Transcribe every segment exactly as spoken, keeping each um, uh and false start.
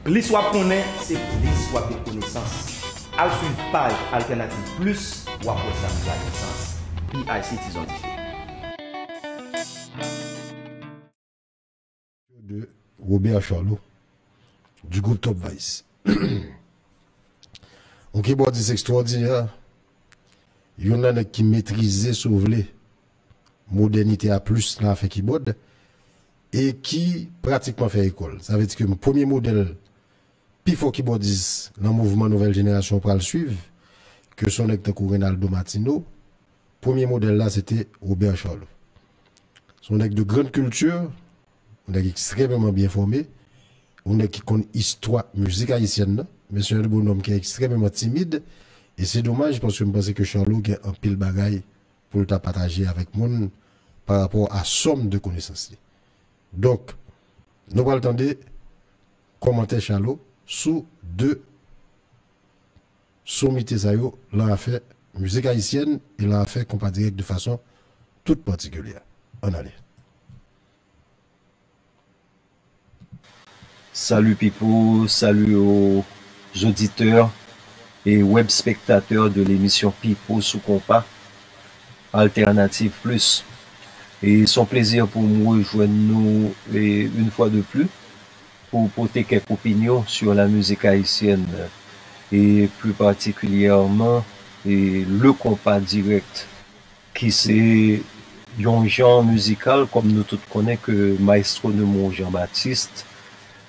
Plis w ap konnen, se plis w ap gen konesans. Al swiv paj Alternative Plus, w ap wè sa k fè konesans. P I C Tizon Dife. De Robert Charlot, du groupe Top Vice. Yon kibòdis ekstwòdinè, youn nan nèg ki metrize, si w vle, modènite a plis nan afè kibòd, e ki pratikman fè ekòl. Sa vle di ke premye modèl pi fò kibòdis nan mouvman nouvèl jenerasyon pral swiv, ke se yon nèg tankou Reynaldo Martineau, premye modèl la se te Robert Charlot. Se yon nèg de grande culture, yon nèg ekstrèmeman byen fòme, yon nèg ki konn istwa mizik ayisyèn nan, men se yon bonòm ki ekstrèmeman timid, e se domaj paske m panse ke Charlot gen anpil bagay pou l ta pataje avèk moun pa rapò a sòm de konesans li. Donk, nou pral tande kòmantè Charlot sou de somite sa yo lan afè mizik ayisyèn e lan afè konpa dirèk de fason tout patikilye. Ann ale. Salut people, salut aux auditeurs et web spectateurs de l'émission Pipo sou Konpa Alternative Plus. E se yon plezi pou m rejwenn nou e, une fois de plus pou pote kèk opinyon sur la musique haïtienne et plus particulièrement e, le compas direct ki se yon jan mizikal kòm nou tout konnen ke Maestro Nemours Jean Baptiste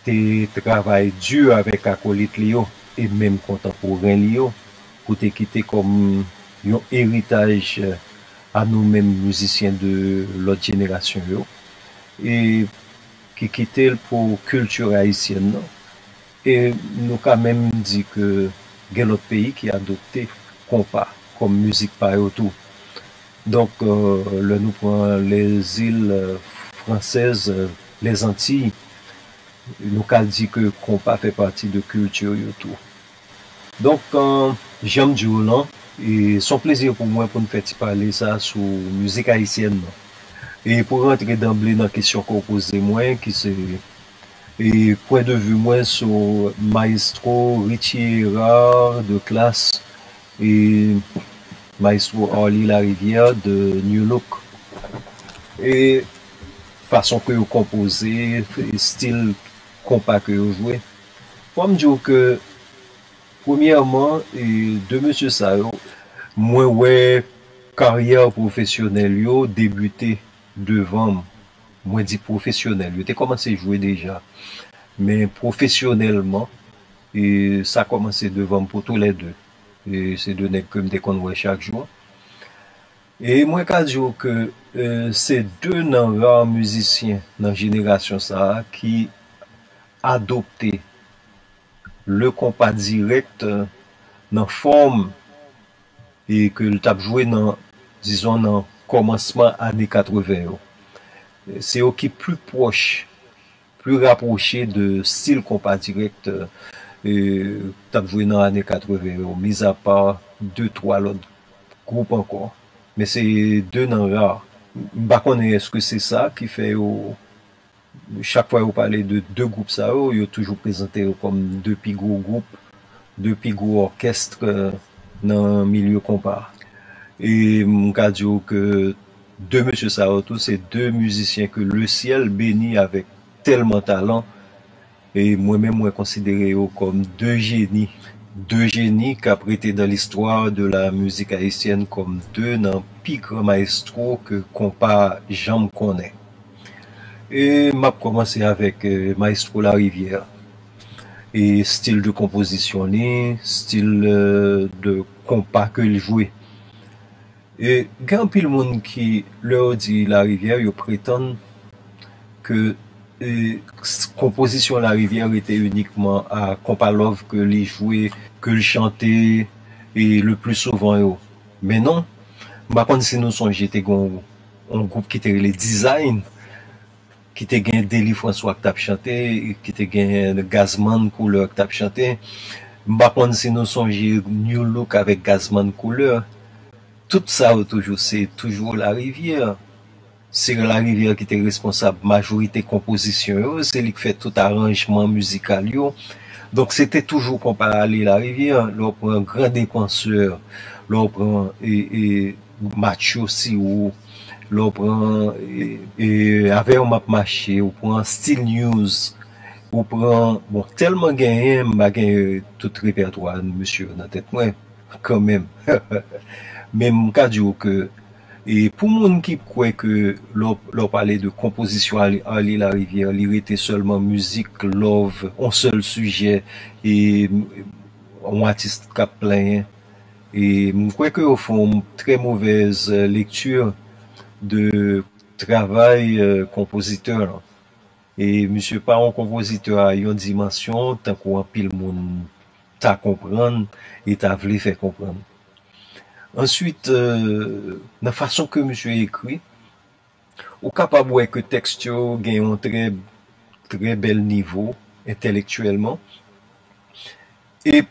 te travay di avèk akolit li yo e menm kontanporen li yo pou te kite kòm yon eritaj a nou menm mizisyen de lòt jenerasyon yo e ki kite l pou kilti ayisyèn nan. E nou ka menm di ke gen lòt peyi ki adopte konpa kòm mizik pa yo tou. Donk, lè nou pran lèzil fransèz, lèzantiy, nou ka di ke konpa fè pati de kilti yo tou. Donk, jan m di w lan, e se yon plezi pou mwen pou n fè ti pale sa sou mizik ayisyèn nan. E pou rantre danble nan kesyon ke w poze mwen, ki se e pwen de vi mwen sou Maestro Richie Hérard de Klass e Maestro Arly Larivière de Nu Look. E fason ke yo konpoze, stil konpa ke yo jwe. Fò m di w ke premyèman, e de mesye sa yo, mwen wè karyè pwofesyonèl yo debite devan m. Mwen di pwofesyonèl. Yo te kòmanse jwe deja. Men pwofesyonèlman, e sa kòmanse devan m pou toulède. E se de nèg ke m te konn wè chak jou. E mwen ka di w ke e, se de nan ra mizisyen nan jenerasyon sa a ki adopte le konpa dirèk nan fòm e ke l t ap jwe nan, dizon, nan kòmansman ane katreven yo. Se yo ki pli pwòch, pli rapwoche de stil konpa dirèk e, t ap jwe nan ane katreven yo, mizapa de twa lòt gwoup ankò. Men se de nan ra. M pa konnen èske se sa ki fè yo chak fwa yo pale de de gwoup sa yo, yo toujou prezante yo kòm de pi gwo gwoup, de pi gwo òkès nan milye konpa. E m ka di w ke de mesye sa yo tou, se de mizisyen ke le syèl beni avèk tèlman talan. E mwen menm, mwen konsidere yo kòm de jeni. De jeni k ap rete dans l'histoire de la musique haïtienne kòm de nan pi gran maestro ke konpa janm konnen. E m ap kòmanse avèk e, Maestro Larivière. E stil de konpozisyon li, stil e, de konpa ke l jwe. E gen anpil moun ki, lè yo di Larivière, yo pretann ke e, konpozisyon Larivière rete inikman a konpa love ke li jwe, ke l chante e, le pli souvan yo. Men non, m pa konn si nou sonje te gen yon gwoup ki te rele Design, ki te gen Delly François k t ap chante, ki te gen Gazman Couleur k t ap chante. M pa konn si nou sonje Nu Look avèk Gazman Couleur. Tout sa yo toujou se toujou Larivière. Cyril Larivière ki te responsab majorite konpozisyon yo, se li k fè tout aranjman mizikal yo. Donk, se te toujou konpa Ale Larivière, lè w pran Gran Depansè, lè w pran e, e, Matcho Siro, lè w pran e, e, Avè w m ap mache, ou pran Steel News, ou pran, bon, tèlman genyen, m pa gen tout repètwa misye nan tèt mwen, kanmenm. Men m ka di w ke E pou moun ki kwè ke lè w, lè w pale de konpozisyon Arly, Arly Larivière, li rete sèlman mizik, love, yon sèl sijè, e yon atis k ap plenyen. E m kwè ke yo fè yon trè movèz, euh, lekti de travay, euh, konpozitè lan. E misye pa yon konpozitè a yon dimansyon tankou anpil moun ta konprann e ta vle fè konprann. Answit, euh, nan fason ke misye ekri, ou kapab wè ke tèks yo gen yon trè, trè bèl nivo entèlektyèlman. E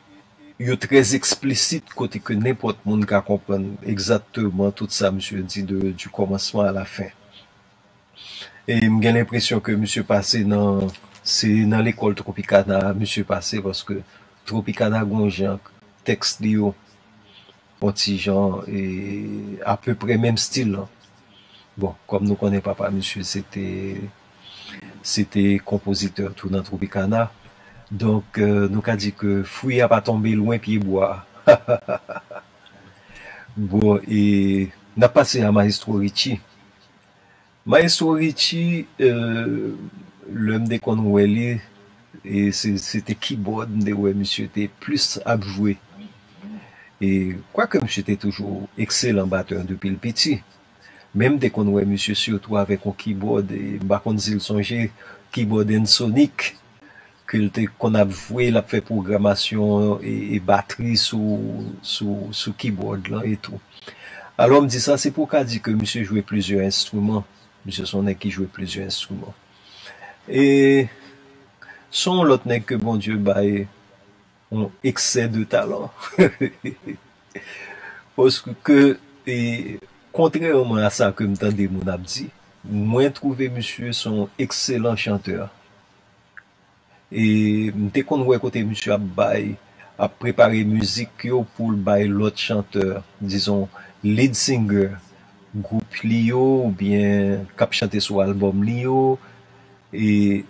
yo trè eksplisit kote ke nenpòt moun ka konprann egzakteman tout sa misye di de, du commencement à la fin. E m gen lenpresyon ke misye pase nan, se nan lekòl Tropicana misye pase, paske Tropicana gon jan tèks li yo, yon ti jan, e apeprè menm stil lan. Bon, kòm nou konnen papa misye se te, se te konpozitè tou nan Tropicana. Donk, euh, nou ka di ke fwi a pa tonbe lwen pye bwa. Bon, e n ap pase a Maestro Richie. Maestro Richie, euh, lè m te konn wè li, e se, se te keyboard, m te wè misye te plis ap jwe. E kwake misye te toujou ekselan batè depi l piti. Men m te konn wè misye sitou avèk yon keyboard, e m pa konn si l sonje keyboard Ensoniq, ke l te konn ap jwe, l ap fè pwogramasyon e, e batri sou, sou, sou keyboard lan e tou. Alò, m di sa, se pou w ka di ke misye jwe plizyè enstriman. Misye se yon nèg ki jwe plizyè enstriman. E se yon lòt nèg ke Bondye bay yon eksè de talan. Paske, e, kontrèman a sa ke m tande moun ap di, mwen twouve misye se yon ekselan chantè. E m te konn wè kote misye ap bay, ap prepare mizik yo pou l bay lòt chantè, dizon, lead singer gwoup li yo, oubyen k ap chante sou albòm li yo. E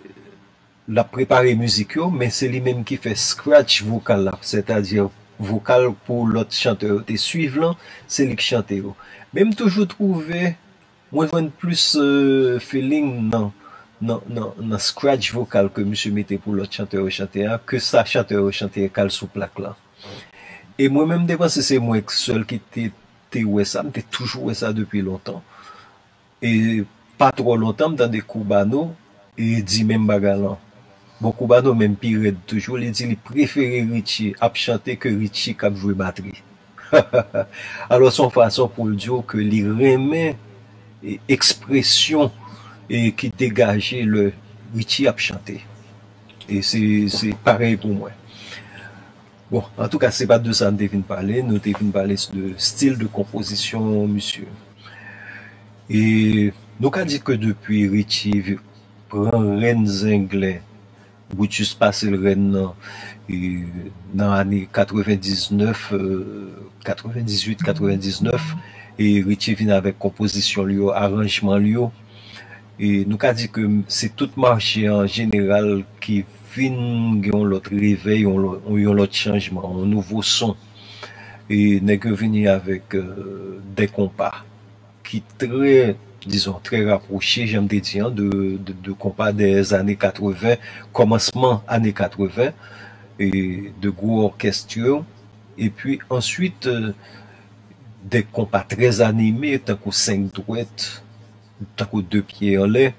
l ap prepare mizik yo, men se li menm ki fè scratch vokal la, sètadi vokal pou lòt chantè yo te swiv lan, se li k chante yo. Men m toujou twouve mwen jwenn plis, euh, feeling nan, nan, nan, nan scratch vokal ke misye mete pou lòt chantè yo chante a, ke sa chantè yo chante k al sou plak la. E mwen menm, m te panse se mwen sèl ki te, te wè sa, m te toujou wè sa depi lontan. E pa twò lontan, m tande Cubano e di menm bagay lan. Bon, Cubano menm pi rèd toujou, li di li prefere Richie ap chante ke Richie k ap jwe batri. Alò, se yon fason pou l di w ke li renmen e, ekspresyon e, ki degaje lè Richie ap chante. E se, se parèy pou mwen. Bon, antouka, se pa de sa n te vin pale, nou te vin pale de stil de konpozisyon misye. E nou ka di ke depi Richie vi-, pran rèn Zenglen, Brutus pase l rèn nan, e, nan ane katrevendiznèf, euh, katrevendizuit, katrevendiznèf, e Richie vin avèk konpozisyon li yo, aranjman li yo. E nou ka di ke se tout mache an jeneral ki vin gen yon lòt revèy, yon lò-, yon lòt chanjman, yon nouvo son. E nèg yo vini avèk, euh, de konpa ki trè, dizon, trè rapwoche, jan m te di an, de, de, de konpa dè zane katreven, kòmansman ane katreven, e de gwo òkès yo. Epi answit, euh, de konpa trè anime, tankou senk dwèt, tankou de pye anlè.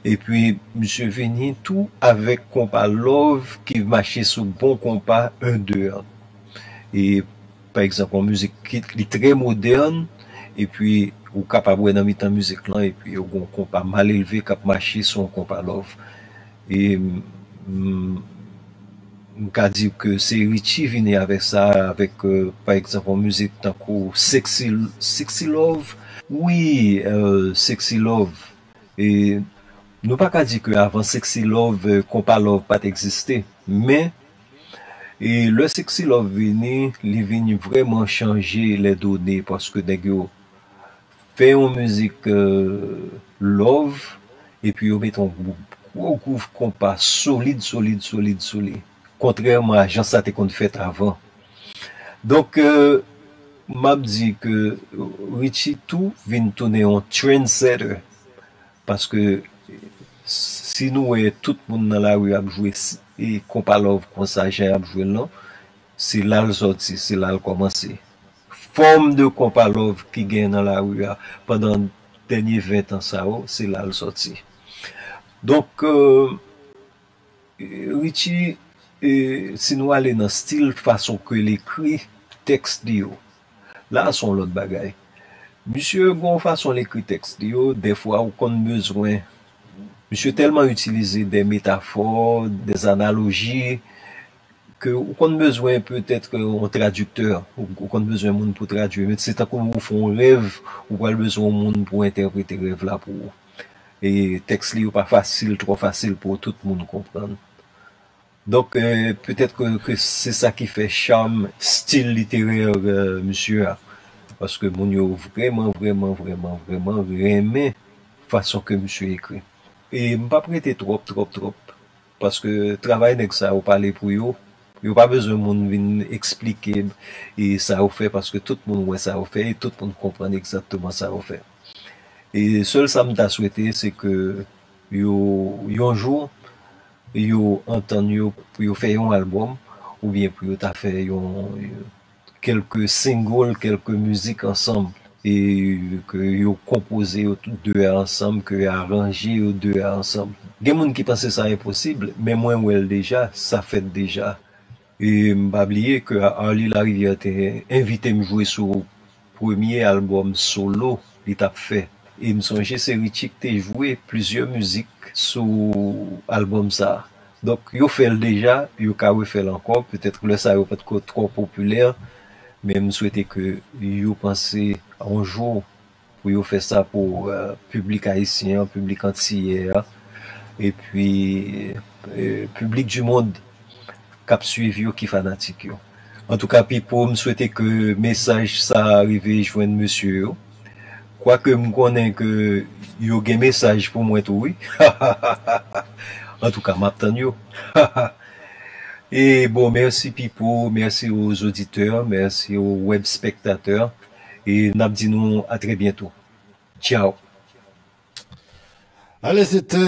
Epi misye vini tou avèk konpa love ki mache sou bon konpa en de an. E pa egzanp, yon mizik ki li trè modèn, epi ou kapab wè nan mitan mizik lan, epi yo gon konpa malelve k ap mache sou yon konpa love. E m, m ka di ke se Richie vini avèk sa, avèk, euh, pa egzanp, yon mizik tankou Sexy, Sexy Love, Wi, euh, Sexy Love. E nou pa ka di ke avan Sexy Love, euh, Konpa Love pa t egziste. Men, e lè Sexy Love vini, li vini vrèman chanje lè done, paske nèg yo fè yon mizik, euh, love, epi yo mete yon gwo, gwo gwouv konpa solid, solid, solid, solid. Kontrèman a jan sa te konn fèt avan. Donk, euh, m ap di ke Richie tou vin tounen yon trendsetter. Paske si nou wè tout moun nan lari ap jwe s- e konpa love konsa, jan y ap jwe l lan, se la l sòti, se la l kòmanse. Fòm de konpa love ki gen nan lari a pandan dènye ven tan sa yo, se la l sòti. Donk, euh, Richie, e, si nou ale nan stil, fason ke l ekri tèks li yo, la se yon lòt bagay. Misye gen yon fason l ekri tèks li yo, dèfwa ou konn bezwen, misye tèlman itilize de metafò, de analoji, ke ou konn bezwen petèt yon tradiktè, ou, ou konn bezwen moun pou tradui, men se tankou ou fè yon rèv, ou pral bezwen yon moun pou entèprete rèv la pou ou. E tèks li yo pa fasil, twò fasil pou tout moun konprann. Donk, euh, petèt ke, ke se sa ki fè cham stil literè, euh, misye a. Paske moun yo vrèman, vrèman, vrèman, vrèman renmen fason ke misye ekri. E m p ap rete twòp, twòp, twòp. Paske travay nèg sa yo pale pou yo. Yo pa bezwen moun vin eksplike e sa yo fè, paske tout moun wè sa yo fè e tout moun konprann egzakteman sa yo fè. E sèl sa m ta swete, se ke yo, yon jou, yo antann yo pou yo fè yon albòm, oubyen pou yo ta fè yon, kèlke single, kèlke mizik ansanm, e ke yo konpoze yo tout de a ansanm, ke yo aranje yo de a ansanm. Gen moun ki panse sa enposib, men mwen wè l deja, sa fèt deja. E m pa bliye ke Arly Larivière te envite m jwe sou premye albòm solo li t ap fè. E m sonje se Richie ki te jwe plizyè mizik sou albòm sa a. Donk, yo fè l deja, yo ka refè l ankò. Petèt lè sa yo pa t ko twò popilè, men m swete ke yo panse yon jou pou yo fè sa pou, euh, piblik ayisyen an, piblik antiyè a, epi, euh, piblik di mond k ap swiv yo, ki fanatik yo. Antouka, Pipo, m swete ke mesaj sa a rive jwenn mesye yo. Kwake m konnen ke yo gen mesaj pou mwen tou, wi. Antouka, m ap tann yo. E bon, mèsi Pipo, mèsi aux auditeurs, mèsi aux web spectateurs. E n ap di nou à très bientôt. Ciao. Allez, c'était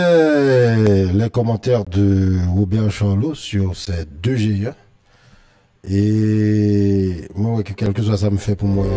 les commentaires de Robert Charlot sur ces deux géants. E mwen wè ke kèlkeswa sa m fè pou mwen,